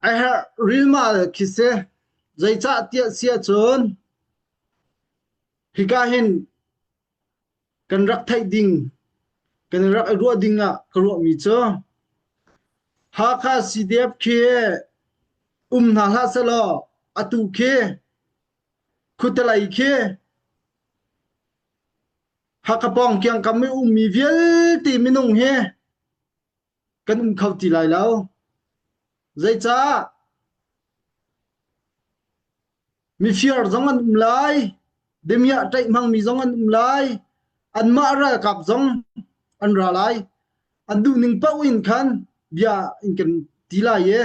A herh rilmal khi si. Zeicah tiah si ahcun hika hin kan rak theih ding, kan rak i ruah ding ah ka ruahmi cu Hakha CDF khi um hna hlah sehlaw atu khi khutalei khi Hakha pawng kiangkam i ummi vialte minung hi kan um kho ti lai lo. Zeicah? Mifir zong an um lai, damiah ṭaih hmangmi zong an um lai, anmah ralkap zong an ra lai. An duhning paoh in khan bia in kan ti lai i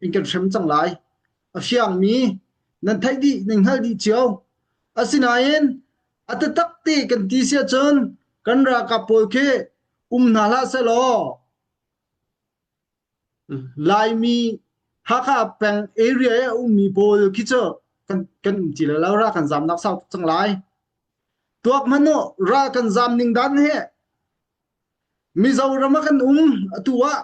in kan hrem cang lai. A fiangmi nan theih dih, nan hngalh dih cio. Asinain a taktak te kan ti si ahcun kan ralkap pawl khi um hna hlah sehlaw Laimi Hakha peng area i a ummi pawl khi cu kan, kan um ti lai lo ral kan zamnak sau tuk cang lai. Tuak hmanh u ral kan zam ning dan hi Mizoram ah kan um atu ah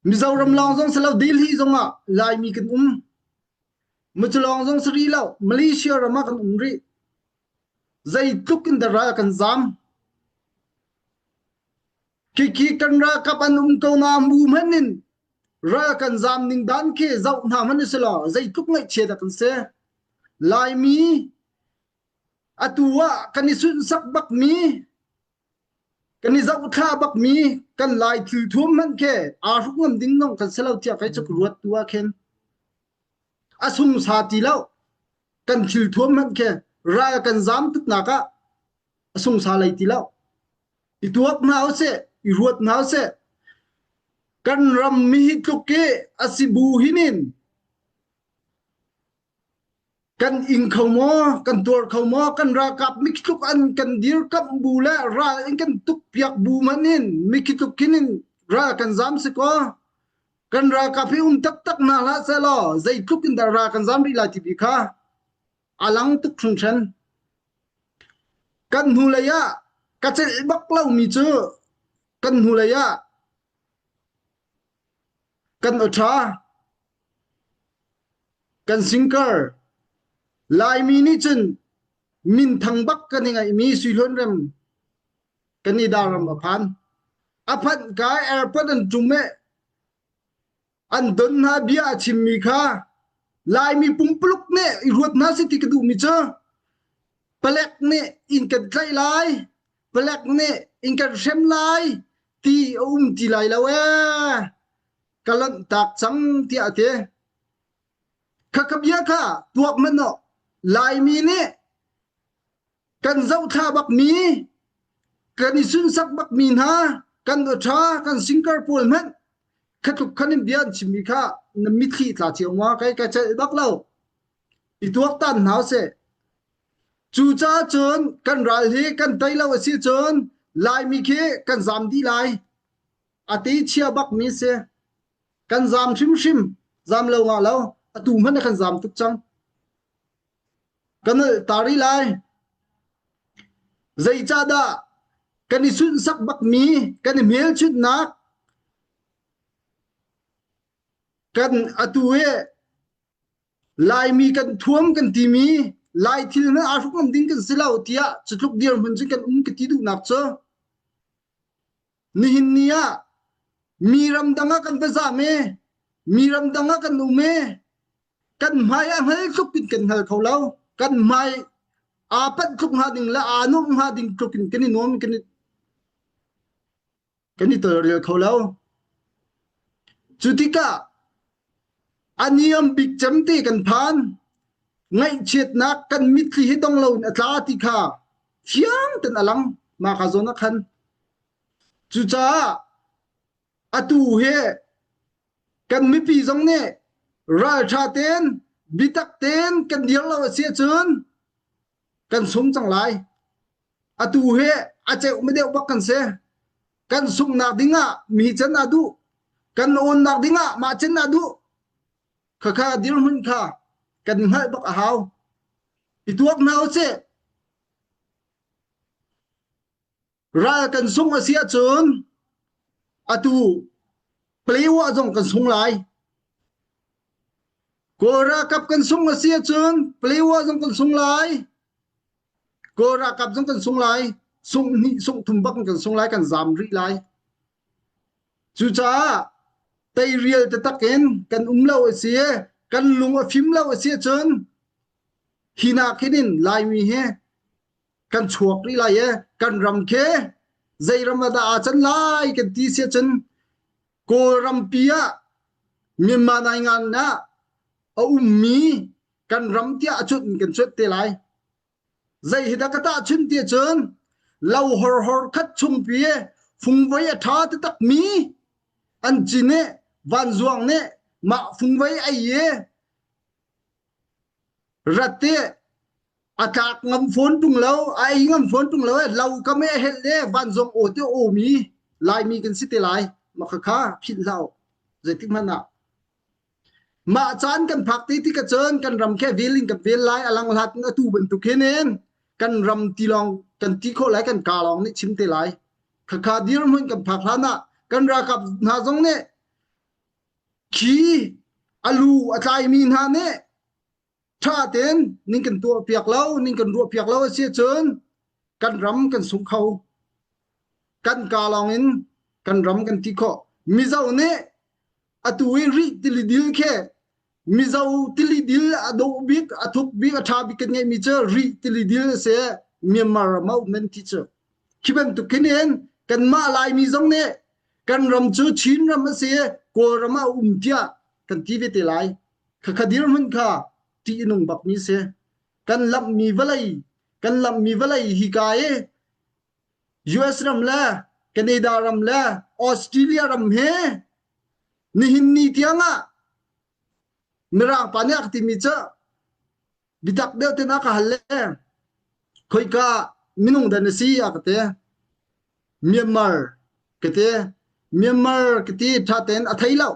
Mizoram lawng zong si lo Delhi zong ah Laimi kan um. Muculawng zong si rih lo Malaysia ram ah kan um rih. Zeitluk in dah ral kan zam. Khikhi kan ralkap an um ko na mu hmanh in ral kan zam ning dan khi zoh hna hmanh si law zeitluk ngaihchia dah kan si. Laimi atu ah kan i sunhsak bakmi kan i zohthla bakmi kan Lai thil thuam hmanh khi aa hruk ngam ding nong kan si lo tiah kei cu ka ruat tu ah khin a sungsa ti lo kan thil thuam hmanh khi ral kan zam tuknak ah a sungsa lei ti lo i tuak hna usih i ruat hna usih kan ram mi hi tluk i a si bu hinin kan ing kho maw kan tuar kho maw kan ralkap miktluk an kan dirkamh bu le ral in kan tuk piak bu man in miktluk khin in ral kan zam si kaw kan ralkap hi um taktak hna hlah sehlaw zeitluk in dah ral kan zam rih lai ti bi kha a lang tuk hringhran kan hnulei ah ka celh bak lomi cu kan hnulei ah kan aw ṭha Kan singkar Laimi nih cun minthang bak kan i ngaihmi Sui Hlawn Rem kan i ram a phan. A phanh ka airport an ṭum i an don hna bia a chimmi kha Laimi pumpuluk nih i ruat hna seh ti ka duhmi cu palek nih in kan tlaih lai, palek nih in kan hrem lai ti a um ti lai lo ee. Ka lanhtak cang tiah a ti. Khakha bia kha tuak hmanh aw Laimi nih kan zohthla bakmi kan i sunsak bakmi hna kan ṭha kan singkar pawl hmanh khatluk khan in bia an chimmi kha na mitthli tla cio ma kai ka celh bak lo i tuaktan hna seh cucaah cun kan ral hi kan tei lo a si cun Laimi khi kan zam dih lai a te chia bakmi si Kan zaam hrimhrim. Zaam lo ngah lo. Atu hmanh ah kan zaam tuk cang. Kan ta rih lai. Zeicahdah kan i sunhsak bakmi, kan i hmelchunhnak, kan atu hi Laimi kan thuam kan timi Lai thil hmanh aa hruk ngam ding kan si lo tiah cutluk dirhmun cun kan um ka ti duhnak cu Nihin ni ah mi ramdang ah kan va zam i mi ramdang ah kan um i kan hmai a hngal tluk in kan hngal kho lo. Kan hmai aa panh tluk hnga ding le aa nuamh hnga ding tluk in kan i nuam kan i kan i tawlrel kho lo. Cu tikah a niam bik cem te kan phan. Ngaihchiatnak kan mitthli hi dong loin a tla ti kha fiang ten a lang mah ka zawn ah khan. Cucaah atu hi kan mipi zong nih ralṭha tein biatak tein kan dir lo a si ahcun kan sung cang lai. Atu hi a ceuh deuh bak kan si. Kan sunghnak ding ah mi can a duh. Kan awnnak ding ah mah cen a duh. Khakha dirhmun kha kan hngalh bak a hau. I tuak hna usih. Ral kan sungh a si ahcun atu. Palewa zong kan sung lai. Kawl ralkap kan sung a si ahcun Palewa zong kan sung lai. Kawl ralkap zong kan sung lai. Sungh hnih sungh thum bak kan sung lai kan zam rih lai. Cucaah teirial taktak in kan um lo a si i kan lung a fim lo a si ahcun hi nak hin in Laimi hi kan chuak rih lai i kan ram khi zei ram ah dah aa can lai kan ti si ahcun Kawlrampi ah Myanmar naingan ah a ummi kan ram tiah a cut in kan cuat te lai. Zei hi dah ka tahchun ti ahcun lo horhor khat chungpi fungvei a ṭha taktak mi an cin i vanzuang nih mah fungvei ei i rat i a tlak ngam fawn ṭung lo a ei ngam fawn ṭung lo lo kam i a helh le vanzawng aw te awmi Laimi kan si te lai mah khakha philh hlah u zeitik hmanh ah Mah caan kan phak te tikah cun kan ram khi vel in kan vel lai a lang hlat in atu bantuk hin in kan ram tilawng kan ti khawh lai kan kaa lawng nih chim te lai. Khakha dirhmun kan phak hlan ah kan ralkap hna zong nih khi a lu a tlaimi hna nih ṭha tein ning kan tuah piak lo ning kan ruah piak lo a si ahcun kan ram kan sung kho. Kan kaa lawng in kan ram kan ti khawh. Mizo nih atu i rih tili dil khi Mizo tili dil a dawh bik a thuk bik a ṭha bik kan ngeihmi cu rih tili dil a si Myanmar ram ah um an ti cu khi bantuk khin in kanmah Laimi zong nih kan ram cu Chin ram a si Kawlram ah um tiah kan ti ve te lai khakha dirhmun kha ṭih a nung bakmi si kan lamhmi vawlei kan lamhmi vawlei hi ka i US ram le Canada ram le Australia ram he nihin ni tiang ah Mirang pa nih a ka timi cu biatak deuh ten a ka hal le khoika minung dah na si a ka ti. Myanmar ka ti. Myanmar ka ti ṭha tein a thei lo.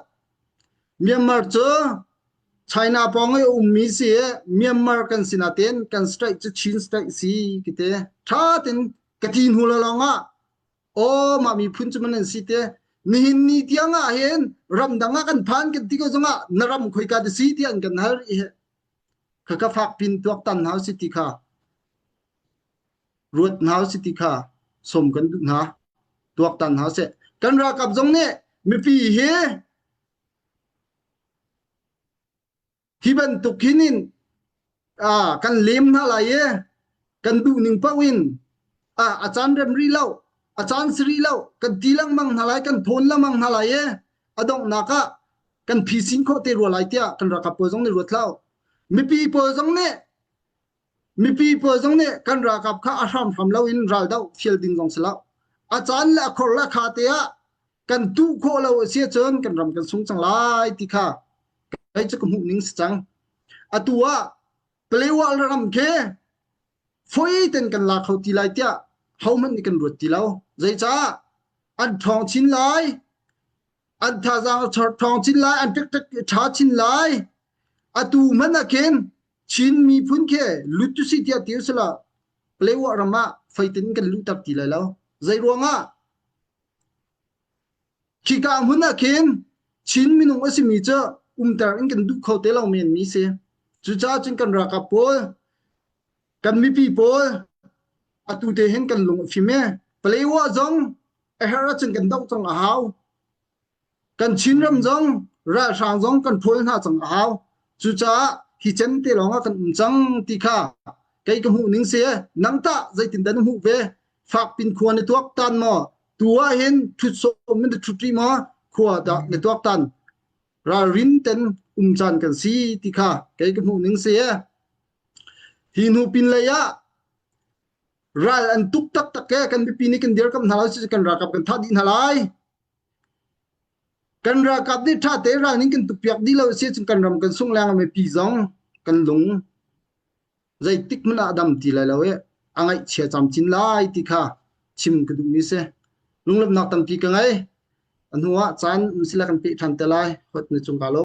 Myanmar cu China pawng i a ummi si i Myanmar kan si nain kan state cu Chin state si ka ti. Ṭha tein ka ti hnu lawng ah aw mah miphun cu man an si te. Nihin ni tiang ah hin ramdang ah kan phan kan ti ko zongah na ram khoika da si tiah an kan hal rih hi. Khakha fak pin tuaktan hna usih ti kha ruat hna usih ti kha sawm kan duh hna. Tuaktan hna usih. Kan ralkap zong nih mipi hi hi bantuk hin in ah kan lem hna lai i kan duh ning paoh in ah a caan rem rih lo a caan si rih lo kan ti lengmang hna lai kan thawn lengmang hna lai i a donghnak ah kan phisin khawh te rua lai tiah kan ralkap pawl zong nih ruat hlah mipi pawl zong nih mipi pawl zong nih kan ralkap kha a hramhram lo in raldoh fial ding zong si lo a caan le a khor le a kha te ah kan tuh khawh lo a si ahcun kan ram kan sung cang lai ti kha kei cu ka hmuh ning si cang atu ah Palewa ram khi foi ten kan la kho ti lai tiah hohmanh nih kan ruat ti lo zeicah an ṭhawng chin lai an thazaang a ṭhawng chin lai an ṭekṭek ṭha chin lai atu hmanh ah khin Chin miphun khi lut tu si tiah ti usila Palewa ram ah feitin kan luhter ti lai lo zei ruangah Khika hmun ah khin Chin minung a simi cu umter in kan duh kho te lo men mi si. Cucaah cun kan ralkap pawl, kan mipi pawl atu te hin kan lung a fim e. Palewa zong a herh ahcun kan doh cang a hau. Kan Chinram zong ralhrang zong kan ṭhawl hna cang a hau. Cucaah hi cen te lawng ah kan um cang ti kha kei ka hmuh ning si. Nang tah zeitindah na hmuh ve? Fakpin khua na tuak tan maw? Tu ah hin ṭhut sawm in na ṭhut rih maw? Khua dah na tuak tan? Ralrin ten um caan kan si ti kha kei ka hmuh ning si. Hi hnu pin lei ah ral an tuk taktak e kan mipi nih kan dirkamh hna lo si kan ralkap kan thah dih hna lai. Kan ralkap nih ṭha tein ral ning kan tukpiak dih lo a si ahcun kan ram kan sungh leng ah mipi zong kan lung zeitik hmanh ah a dam ti lai lo i a ngaihchia camcin lai ti kha chim ka duhmi si. Lunglawmhnak tampi ka ngei. A hnu ah caan um sila kan peh ṭhan te lai. Hot na cung ka lawm.